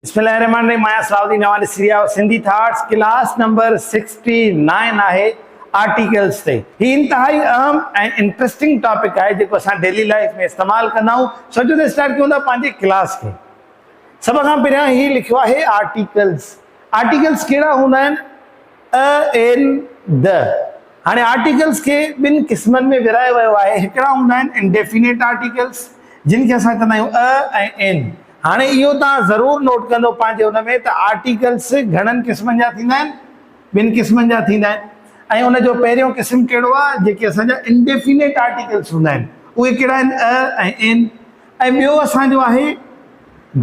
بسم الله الرحمن الرحيم مان صلاح الدين اوهان ڏسي رهيا آهيو سنڌي ٿاٽس ڪلاس نمبر 69 آهي آرٽيڪلز تي هي انتهائي اهم ۽ انٽرسٽنگ ٽاپڪ آهي جيڪو اسان ڊيلي لائف ۾ استعمال ڪندا آهيون سوچو ته اسٽارٽ ڪيون ٿا پنهنجي ڪلاس کي سڀ کان پهريان هي لکيو آهي آرٽيڪلز آرٽيڪلز ڪهڙا هوندا آهن ا اين د هاڻي آرٽيڪلز کي ٻن قسمن ۾ ورهايو ويو آهي هڪڙا هوندا آهن انڊيفينيٽ آرٽيڪلز جن کي اسان چوندا آهيون ا ۽ اين هاڻي اهو توهان ضرور نوٽ ڪندو پنهنجي ان ۾ ته آرٽيڪلز گهڻن قسمن جا ٿيندا آهن ٻن قسمن جا ٿيندا آهن ۽ ان جو پهريون قسم ڪهڙو آهي جيڪي اسان جا انڊيفينيٽ آرٽيڪلز هوندا آهن اهي ڪهڙا آهن ا ۽ اين ۽ ٻيو اسان جو آهي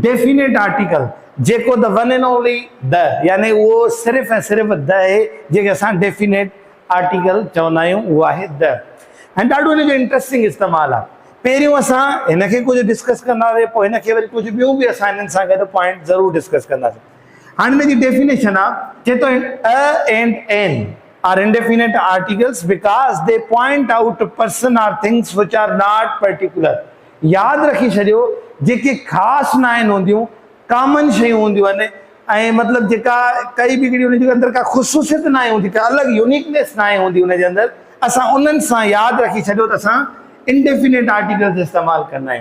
ڊيفينيٽ آرٽيڪل جيڪو the one and only the يعني اهو صرف ۽ صرف د آهي جنهن کي اسان ڊيفينيٽ آرٽيڪل چوندا آهيون اهو آهي د ۽ ڏاڍو ان جو انٽرسٽنگ استعمال آهي پهريون اسان هن کي ڪجهه ڊسڪس ڪنداسين پوء هن کي وري ڪجهه ٻيون به اسان هنن سان گڏ پوائنٽ ضرور ڊسڪس ڪنداسين هاڻي هن جي ڊيفينيشن آهي چئي ٿو a and an are indefinite articles because they point out person or things which are not particular ياد رکي ڇڏيو جيڪي خاص ناهن هونديون ڪامن شيون هونديون آهن ۽ مطلب جيڪا ڪائي به هڪڙي ان جي اندر ڪا خصوصيت ناهي هوندي ڪا الڳ يونيڪنيس ناهي هوندي ان جي اندر اسان انهن سان ياد رکي ڇڏيو ته اسان انڊيفينيٽ آرٽيڪلز استعمال ڪندا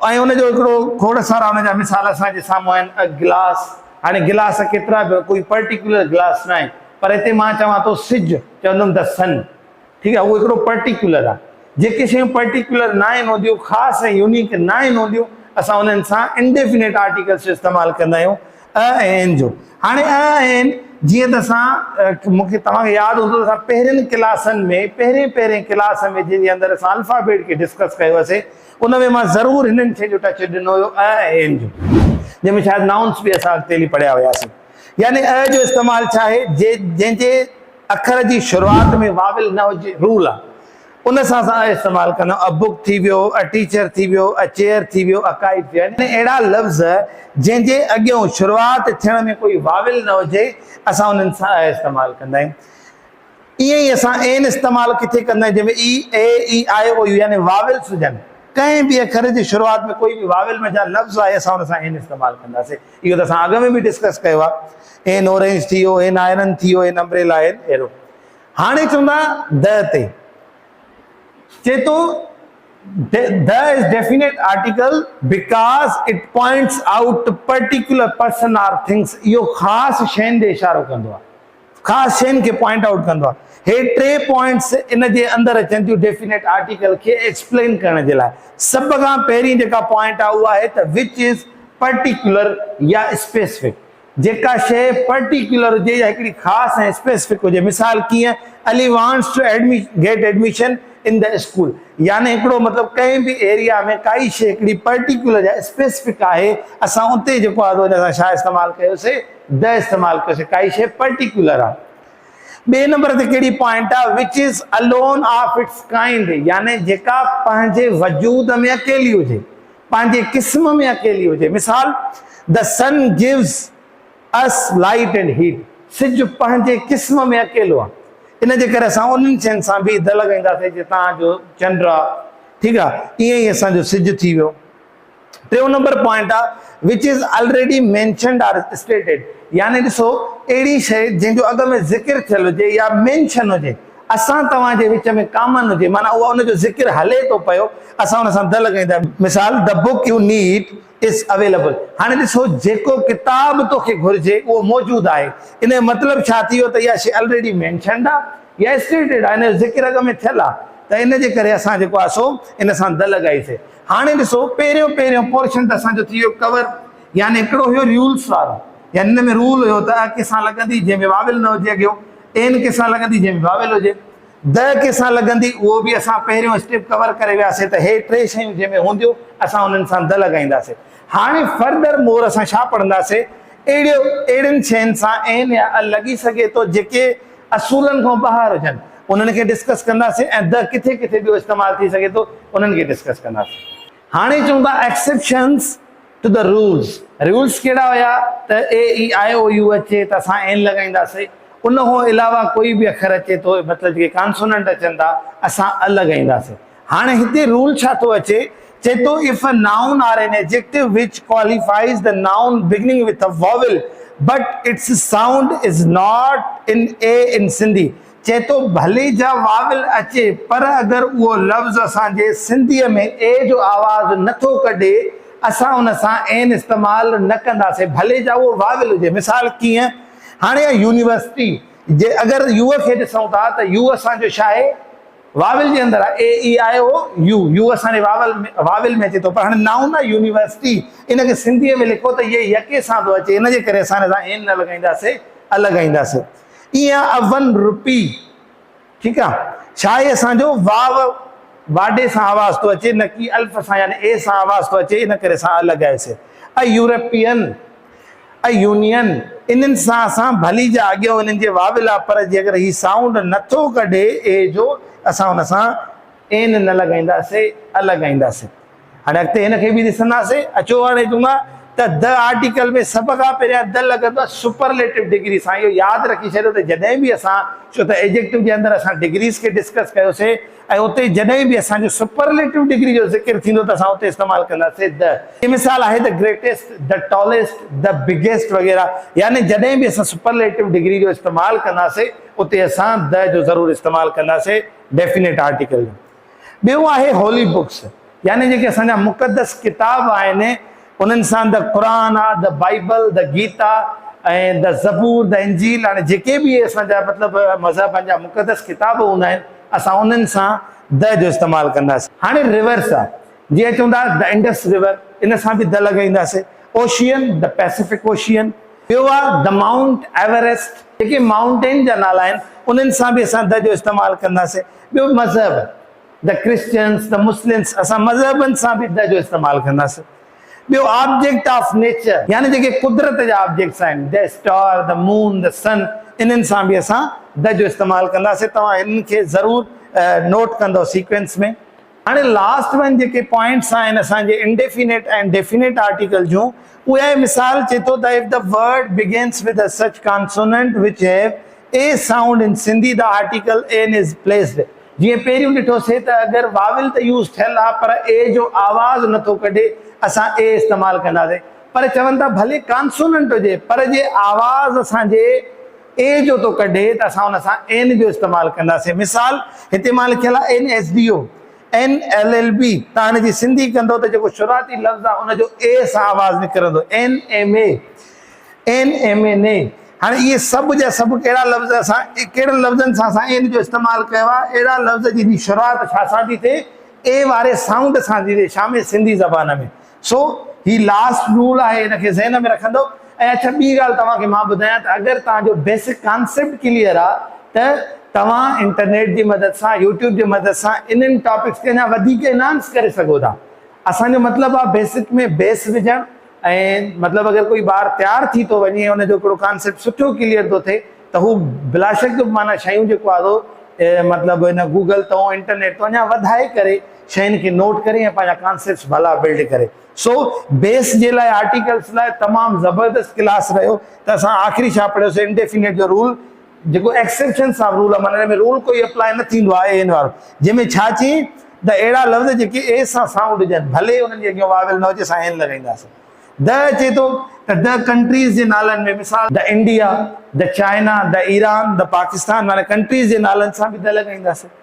آهيون ۽ ان جو هڪڙو کوڙ سارا ان جا مثال اسان جي سامهون آهن ا گلاس هاڻي گلاس ڪيترا به ڪوئي پرٽيڪولر گلاس ناهي پر هتي مان چوان ٿو سج چوندم the سن ٺيڪ آهي اهو هڪڙو پرٽيڪولر آهي جيڪي شيون پرٽيڪولر ناهن هونديون خاص ۽ يونيڪ ناهن هونديون اسان انهن سان انڊيفينيٽ آرٽيڪلس جو استعمال ڪندا آهيون ا ۽ اين جو هاڻي ا ۽ اين جيئن ته اسان مون کي توهان کي ياد هوندو ته اسان پهرين ڪلاسن ۾ پهرين پهرين ڪلاس ۾ جنهن جي اندر اسان الفابيٽ کي ڊسڪس ڪيوسي ان ۾ مان ضرور هنن شين جو ٽچ ڏنو هيو ا ۽ اين جو جنهن ۾ شايد نائونس به اسان اڳتي هلي پڙهيا هياسين يعني ا جو استعمال ڇا آهي جنهن جي اکر جي شروعات ۾ واول نه هجي رول آ ان سان اسان ا استعمال ڪندا آهيون ا بڪ ٿي ويو ا ٽيچر ٿي ويو ا چيئر ٿي ويو ا ڪائيٽ ٿي ويو يعني اهڙا لفظ جنهن جي اڳيون شروعات ٿيڻ ۾ ڪوئي واول نه هجي اسان انهن سان ا استعمال ڪندا آهيون ائين ئي اسان اين استعمال ڪٿي ڪندا آهيون جنهن ۾ اي اي اي آء او يو يعني واولس هجن ڪنهن به اکر جي شروعات ۾ ڪوئي به واول منجهان لفظ آهي اسان ان سان اين استعمال ڪنداسين اهو ته اسان اڳ ۾ به ڊسڪس ڪيو آهي اين اورينج ٿي ويو اين آئرن ٿي ويو اين امبريلا اين اهڙو هاڻي چوندا د تي چي ٿو the is definite article because it points out particular person or things اهو خاص شين ڏي اشارو ڪندو آهي خاص شين کي پوائنٽ آئوٽ ڪندو آهي. هي ٽي پوائنٽس ان جي اندر اچن ٿيون ڊيفينيٽ آرٽيڪل کي ايڪسپلين ڪرڻ جي لاء. سڀ کان پهرين جيڪا پوائنٽ آهي اها آهي ته which is particular يا اسپيسفڪ. جيڪا شيء پرٽيڪيولر هجي يا هڪڙي خاص ۽ اسپيسفڪ هجي. مثال ڪيئن Ali wants to get admission in the school يعني هڪڙو مطلب ڪنهن به ايريا ۾ ڪائي شيء هڪڙي پرٽيڪيولر يا اسپيسفڪ آهي اسان اتي جيڪو آهي ان سان ڇا استعمال ڪيوسي د استعمال ڪيوسي ڪائي شيء پرٽيڪيولر آ. ٻئي نمبر تي ڪهڙي پوائنٽ آ which is alone of its kind يعني جيڪا پنهنجي وجود ۾ اڪيلي هجي پنهنجي قسم ۾ اڪيلي هجي مثال the sun gives us light and heat سج پنهنجي قسم ۾ اڪيلو آ ان جي ڪري اسان انهن شين سان به د لڳائينداسين جي توهان جو چنڊ آ ٺيڪ آ ائين ئي اسان جو سج ٿي ويو. ٽيون نمبر پوائنٽ آ which is already mentioned or stated يعني ڏسو اهڙي شيء جنهن جو اڳ ۾ ذڪر ٿيل هجي يا مينشن هجي اسان توهان جي وچ ۾ ڪامن هجي معنيٰ اها ان جو ذڪر هلي ٿو پيو اسان ان سان د لڳائيندا آهيون مثال the book you need is available هاڻي ڏسو جيڪو ڪتاب توکي گهرجي اهو موجود آهي ان جو مطلب ڇا ٿي ويو ته اها شيء الريڊي مينشنڊ آ يا اسٽيٽيڊ آ ان جو ذڪر اڳ ۾ ٿيل آ ته ان جي ڪري اسان جيڪو آ سو ان سان د لڳائيسي. هاڻي ڏسو پهريون پهريون پورشن ته اسان جو ٿي ويو ڪور يعني هڪڙو هيو رولس وارو يعني ان ۾ رول هيو ته ا ڪنهن سان لڳندي جنهن ۾ واول نه هجي اڳيون اين ڪنهن سان لڳندي جنهن ۾ واول هجي د ڪنهن سان لڳندي اهو به اسان پهريون اسٽيپ ڪور ڪري وياسي ته هي ٽي شيون جنهن ۾ هونديون اسان انهن سان د لڳائينداسي هاڻي فردر مور اسان ڇا پڙهنداسي اهڙيو اهڙين شين سان اين يا ا لڳي سگهي ٿو جيڪي اصولن کان ٻاهر هجن انهن کي ڊسڪس ڪنداسين ۽ د ڪٿي ڪٿي ٻيو استعمال ٿي سگهي ٿو انهن کي ڊسڪس ڪنداسين. هاڻي چون ٿا exceptions to the rules rules ڪهڙا هيا ته اي اي آء او يو اچي ته اسان اين لڳائينداسين ان کان علاوه ڪوئي به اکر اچي ٿو مطلب جيڪي ڪانسوننٽ اچن ٿا اسان ا لڳائينداسين هاڻي هتي رول ڇا ٿو اچي چئي ٿو if a noun or an adjective which qualifies the noun beginning with a vowel but its sound is not an A in Sindhi چئي ٿو ڀلي جا واول اچي پر اگر اهو لفظ اسان جي سنڌيء ۾ اي جو آواز نه ٿو ڪڍي اسان ان سان اين استعمال نه ڪنداسين ڀلي جا اهو واول هجي مثال ڪيئن هاڻي يونيورسٽي جي اگر يو کي ڏسون ٿا ته يو اسان جو ڇا آهي واول جي اندر آهي اي اي آء او يو، يو اسان جي واول واول ۾ اچي ٿو پر هاڻي نائون آهي يونيورسٽي ان کي سنڌيء ۾ لکو ته يي يڪي سان ٿو اچي ان جي ڪري اسان ان سان اين نه لڳائينداسي ا لڳائينداسي ايئن آهي ا ون روپي ٺيڪ آهي ڇا آهي اسان جو واو واڊي سان آواز ٿو اچي نه ڪي الف سان يعني اي سان آواز ٿو اچي ان ڪري اسان ا لڳايوسي ا يورپين ۽ يونين انهن سان اسان ڀلي جا اڳيون انهن جي واويلا پر جي اگر هي سائونڊ نٿو ڪڍي اي جو اسان ان سان اين نه لڳائينداسي ا لڳائينداسي هاڻي اڳتي هن کي به ڏسنداسي اچو هاڻي چوندا ته د آرٽيڪل ۾ سڀ کان پهريان د لڳندو آهي سپرليٽو ڊگري سان اهو ياد رکي ڇڏيو ته جڏهن به اسان ڇو ته ايجيڪٽو جي اندر اسان ڊگريز کي ڊسڪس ڪيوسي ۽ اتي جڏهن به اسان جو سپرليٽو ڊگري جو ذڪر ٿيندو ته اسان اتي استعمال ڪنداسين The. هي مثال آهي The greatest, The tallest, The biggest وغيره يعني جڏهن به اسان سپرليٽو ڊگري جو استعمال ڪنداسين اتي اسان The جو ضرور استعمال ڪنداسين ڊيفينيٽ آرٽيڪل جو. ٻيو آهي Holy Books يعني جيڪي اسان جا مقدس ڪتاب آهن انهن سان The Quran آ، The Bible, The Gita ۽ The Zabur, The Injil هاڻي جيڪي به اسان جا مطلب مذهبن جا مقدس ڪتاب هوندا آهن اسان انهن سان The جو استعمال ڪنداسين. هاڻي Rivers آ جيئن چوندا The Indus River ان سان به The لڳائينداسين. Ocean، The Pacific Ocean. ٻيو آ The Mount Everest جيڪي مائونٽين جا نالا آهن انهن سان به اسان The جو استعمال ڪنداسين. ٻيو مذهب The Christians، The Muslims اسان مذهبن سان به The جو استعمال ڪنداسين. ٻيو آبجيڪٽ آف نيچر يعني جيڪي قدرت جا آبجيڪٽس آهن The Star، The Moon، The Sun انهن سان به اسان The جو استعمال ڪنداسين. توهان هنن کي ضرور نوٽ ڪندو سيڪوينس ۾. هاڻي لاسٽ ون جيڪي پوائنٽس آهن اسان جي انڊيفينيٽ ۽ ڊيفينيٽ آرٽيڪل جون اهي آهي مثال چئي ٿو ته if the word begins with a such consonant which have a sound in Sindhi the article an is placed جيئن پهريون ڏٺوسي ته اگر واول ته يوز ٿيل آ پر اي جو آواز نٿو ڪڍي اسان اي استعمال ڪنداسين پر چون ٿا ڀلي ڪانسوننٽ هجي پر جي آواز اسان جي اي جو ٿو ڪڍي ته اسان ان سان اين جو استعمال ڪنداسين مثال هتي مان لکيل آ N S D O N L L B تان هن جي سنڌي ڪندو ته جيڪو شروعاتي لفظ آ ان جو اي سان آواز نڪرندو N M A N M N A هاڻي اهي سڀ جا سڀ ڪهڙا لفظ اسان ڪهڙن لفظن سان اسان اين جو استعمال ڪيو آهي اهڙا لفظ جن جي شروعات ڇا سان ٿي ٿئي اي واري سائونڊ سان ٿي ٿئي ڇا ۾ سنڌي زبان ۾ سو هي لاسٽ رول آهي ان کي ذهن ۾ رکندو ۽ اڇا ٻي ڳالهه توهان کي مان ٻڌايان ته اگر توهان جو بيسڪ ڪانسيپٽ ڪليئر آهي ته توهان انٽرنيٽ جي مدد سان يوٽيوب جي مدد سان انهن ٽاپڪس کي اڃا وڌيڪ انهانس ڪري سگهو ٿا اسان جو مطلب آهي بيسڪ ۾ بيس وجهڻ ۽ مطلب اگر ڪوئي ٻار تيار ٿي ٿو وڃي ان جو هڪڙو ڪانسيپٽ سٺو ڪليئر ٿو ٿئي ته هو بلاشڪ معنيٰ شيون جيڪو آهي سو مطلب هن گوگل تون انٽرنيٽ تون اڃا وڌائي ڪري شين کي نوٽ ڪري ۽ پنهنجا ڪانسيپٽس ڀلا بلڊ ڪري سو بيس جي لاء آرٽيڪلس لاء تمام زبردست ڪلاس رهيو ته اسان آخري ڇا پڙهيوسي انڊيفينيٽ جو رول جيڪو ايڪسيپشن آف رول آهي معنيٰ ان ۾ رول ڪوئي اپلاء نه ٿيندو آهي اين وارو جنهن ۾ ڇا چئين ته اهڙا لفظ جيڪي اي سان سائونڊ ڏين ڀلي انهن جي اڳيان واول نه هجي اسان اين لڳائينداسين د اچي ٿو ته د ڪنٽريز جي نالن ۾ مثال the India the China the Iran the Pakistan معنيٰ ڪنٽريز جي نالن سان به د لڳائينداسين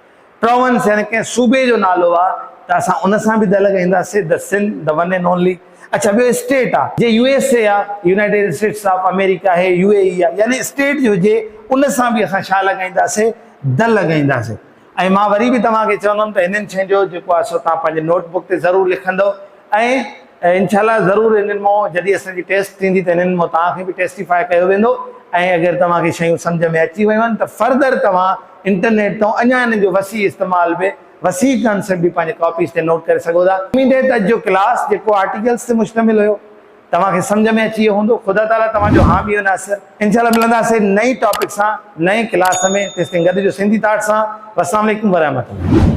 پراونس يعني ڪنهن صوبي جو نالو آ ته اسان ان سان به د لڳائينداسين the Sindh the one and only اڇا ٻيو اسٽيٽ آ جي يو ايس اي آ يونائيٽيڊ اسٽيٽس آف آمريڪا آهي يو اي اي آ يعني اسٽيٽ جو هجي ان سان به اسان ڇا لڳائينداسين د لڳائينداسين ۽ مان وري به توهان کي چوندم ته هنن شين جو جيڪو آهي سو توهان پنهنجي نوٽ بڪ تي ضرور لکندو ۽ انشاء الله ضرور انهن مان جڏهن اسان جي ٽيسٽ ٿيندي ته انهن مان توهان کي به ٽيسٽيفاء ڪيو ويندو ۽ اگر توهان کي شيون سمجهه ۾ اچي ويون آهن ته فردر توهان انٽرنيٽ تان اڃا انهن جو وسيع استعمال به وسيع ڪانسيپٽ به پنهنجي ڪاپيز تي نوٽ ڪري سگهو ٿا. اميد آهي ته اڄ جو ڪلاس جيڪو آرٽيڪلز تي مشتمل هيو توهان کي سمجهه ۾ اچي ويو هوندو. خدا تعاليٰ توهان جو حامي و ناصر. انشاء الله ملنداسين نئين ٽاپڪ سان نئين ڪلاس ۾ تيستائين گڏجو سنڌي ٿاٽ سان. والسلام عليڪم ورحمة الله.